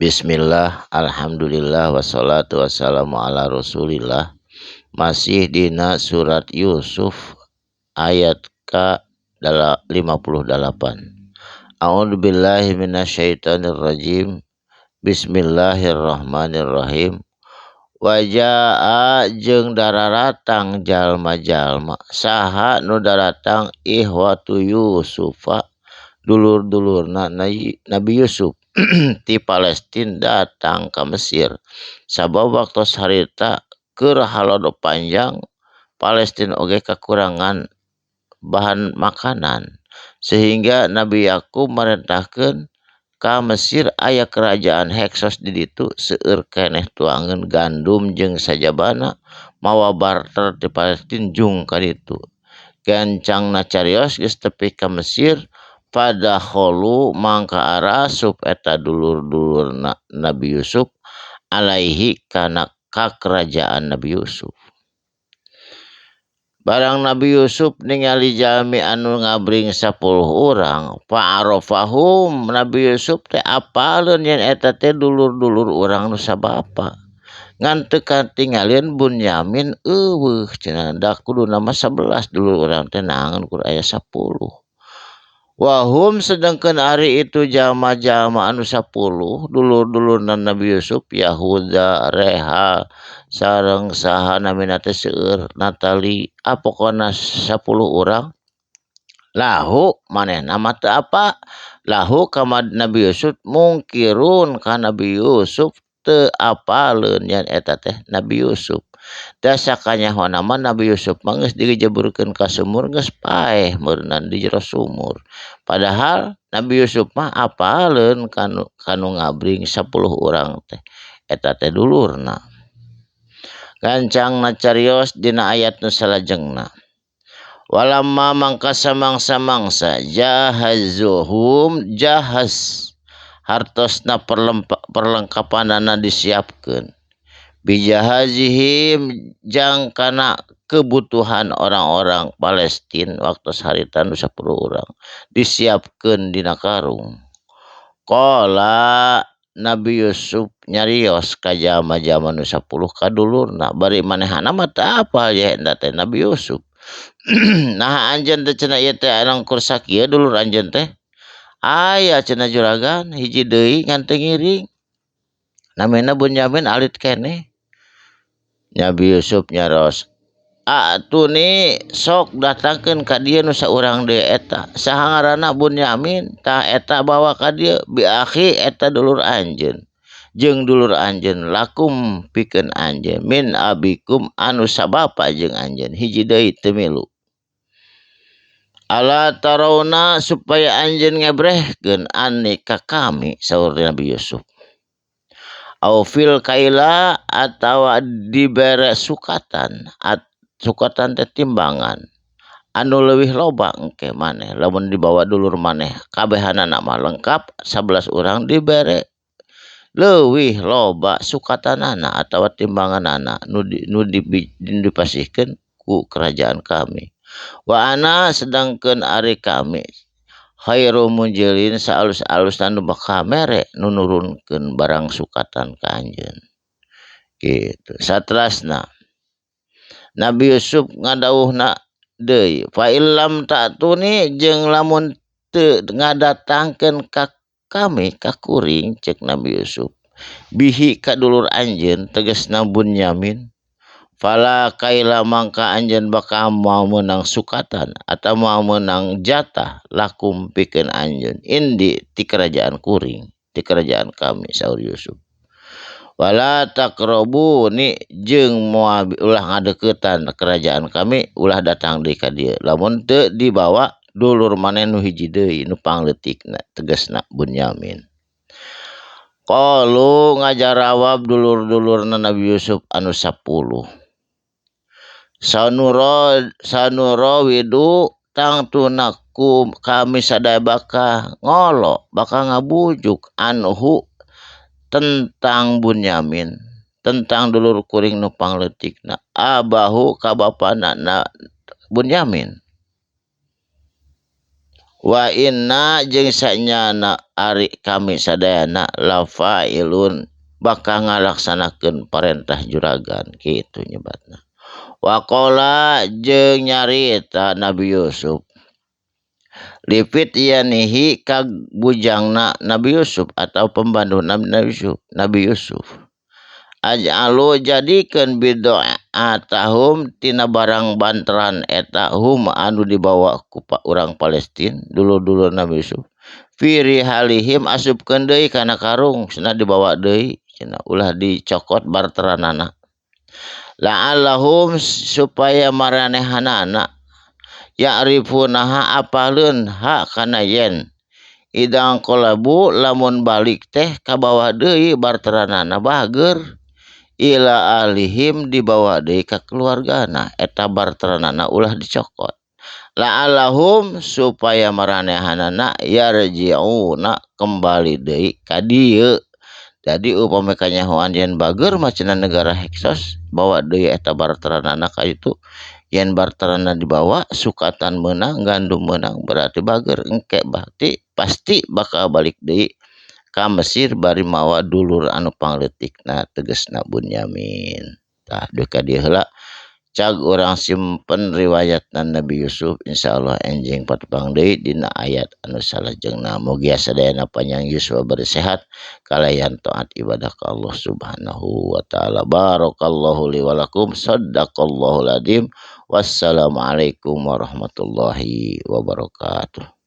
Bismillah, alhamdulillah, wassalatu wassalamu ala rasulillah. Masih dina surat Yusuf ayat ka 58. A'udzubillahi minasyaitonirrajim. Bismillahirrahmanirrahim. Wajaa jeung dararatang jalma-jalma. Saha nu daratang? Ihwatu Yusufa, dulur-dulurna Nabi Yusuf ti Palestina datang ka Mesir. Sabab waktos harita keur halodo panjang, Palestina oge kakurangan bahan makanan, sehingga Nabi Yakub marentahkeun ka Mesir, aya kerajaan Heksos di ditu, seueur keneh tuangeun gandum jeung sajabana, mawa barter ti Palestina jung ka ditu. Gancangna carios, geus tepi ka Mesir, fadakholu mangka arasup eta dulur-dulurna Nabi Yusuf alaihi kana ka kerajaan Nabi Yusuf. Barang Nabi Yusuf ningali jalmi anu ngabring 10 urang, fa'arafahum, Nabi Yusuf teh apaleun yen eta teh dulur-dulur urang nu sabapa. Ngan teu katingalieun Bunyamin euweuh cenah, da kuduna mah 11 dulur urang teh, naangan kur aya 10. Wahum sedangkan ari itu jalma-jalma anu 10 dulur-dulurna Nabi Yusuf, Yahuda, Reha, sareng saha namina teh seueur, Natali, ah pokona 10 urang. Lahu manehna mah teu apa lahu ka Nabi Yusuf, mungkirun ka Nabi Yusuf, teu apaleun yen eta teh Nabi Yusuf. Da sakanyahona mah Nabi Yusuf mah geus dijeburkeun ka sumur, geus paeh meureunnan di jero sumur. Padahal Nabi Yusuf mah apaleun kanu ngabring 10 urang teh eta teh dulurna. Gancangna carios dina ayat nu salajengna. Walamma mangka samangsa-mangsa jahazuhum jahaz hartosna perlengkapanana disiapkeun, bijahazihim jang kana kebutuhan orang-orang Palestina waktu harita nu 10 urang disiapkeun dina karung. Qala, Nabi Yusuf nyarios ka jalma-jalma nu 10, ka dulurna, bari manehna mah teu apal ye eta teh Nabi Yusuf. "Nah, anjeun teh," cenah, "ieu teh kur sakieu dulur anjeun teh?" "Aya," cenah, "juragan, hiji deui ngan teu ngiring, namina Bunyamin, alit keneh." Nabi Yusuf nyaros, "A'tuni, sok datangkeun ka dieu nu saurang deui eta." "Saha ngaranna?" "Bunyamin." "Tah, eta bawa ka dieu." "Bi akhi, eta dulur anjeun, jeung dulur anjeun, lakum pikeun anjeun, min abikum anu sabapa jeung anjeun, hiji deui teu milu. Ala tarauna, supaya anjeun ngebrehkeun, anni ka kami," saur Nabi Yusuf. Aufil kaila atawa dibere sukatan at, sukatan teh timbangan anu leuwih loba engke maneh lamun dibawa dulur maneh kabehanana mah lengkap 11 urang, dibere leuwih loba sukatanana atawa timbanganana nu dipasihkeun ku kerajaan kami. Wa ana sedangkeun ari kami khairu munzilin, saalus-alusna nu bakal mere, nu nurunkeun barang sukatan ka anjeun kitu. Saterasna Nabi Yusuf ngadawuhna deui, fa illam ta'tuni, jeung lamun teu ngadatangkeun ka kami, ka kuring, cek Nabi Yusuf, bihi ka dulur anjeun, tegasna Bunyamin, fala kaila, mangka anjeun bakal moal meunang sukatan atau moal meunang jatah lakum pikeun anjeun indi ti kerajaan kuring, ti kerajaan kami, saur Yusuf. Wala taqrabuni, jeung moal, ulah ngadeukeutan kerajaan kami, ulah datang deui ka dieu lamun teu dibawa dulur maneh nu hiji deui nu pangleutikna, tegasna Bunyamin. Qalu, ngajarawab dulur-dulurna Nabi Yusuf anu 10, sanura sanurawidu, tangtuna ku kami sadaya bakal ngolo, bakal ngabujuk, anhu tentang Bunyamin, tentang dulur kuring nu pangleutikna, abahu ka bapana na Bunyamin. Wa inna jeung sanyana ari kami sadayana lafailun bakal ngalaksanakeun parentah juragan kitu nyebatna. Waqala jeung nyarita Nabi Yusuf lifit yanihi ka bujangna Nabi Yusuf atau pembantu Nabi Yusuf, Nabi Yusuf aj'alu jadikeun bid'atahum tina barang banteran eta hum anu dibawa ku urang Palestin dulur-dulur Nabi Yusuf fi rihalihim asupkeun deui kana karung cenah dibawa deui cenah ulah dicokot barteranana la'allahum supaya maranehanana ya'rifunaha apaleun ha kana yen idang qalabu lamun balik teh kabawa deui barteranana bager ila alihim dibawa deui ka keluargana eta barteranana ulah dicokot la'allahum supaya maranehanana yarji'una kembali deui ka dieu. Jadi upami kanyahoan yen bager mah cenah negara Heksos bawa deui eta barteranana ka itu yen barterana dibawa sukatan meunang gandum meunang berarti bager engke berarti pasti bakal balik deui ka Mesir bari mawa dulur anu pangleutikna tegasna Bunyamin. Tah duka ka dieu heula cag urang simpen riwayatna Nabi Yusuf insyaallah enjing patepang deui dina ayat anu salajengna. Mugia sadayana panjang yuswa bari sehat kalayan taat ibadah ka Allah Subhanahu wa taala. Barakallahu li wa lakum, sadaqallahul adzim, wassalamualaikum warahmatullahi wabarakatuh.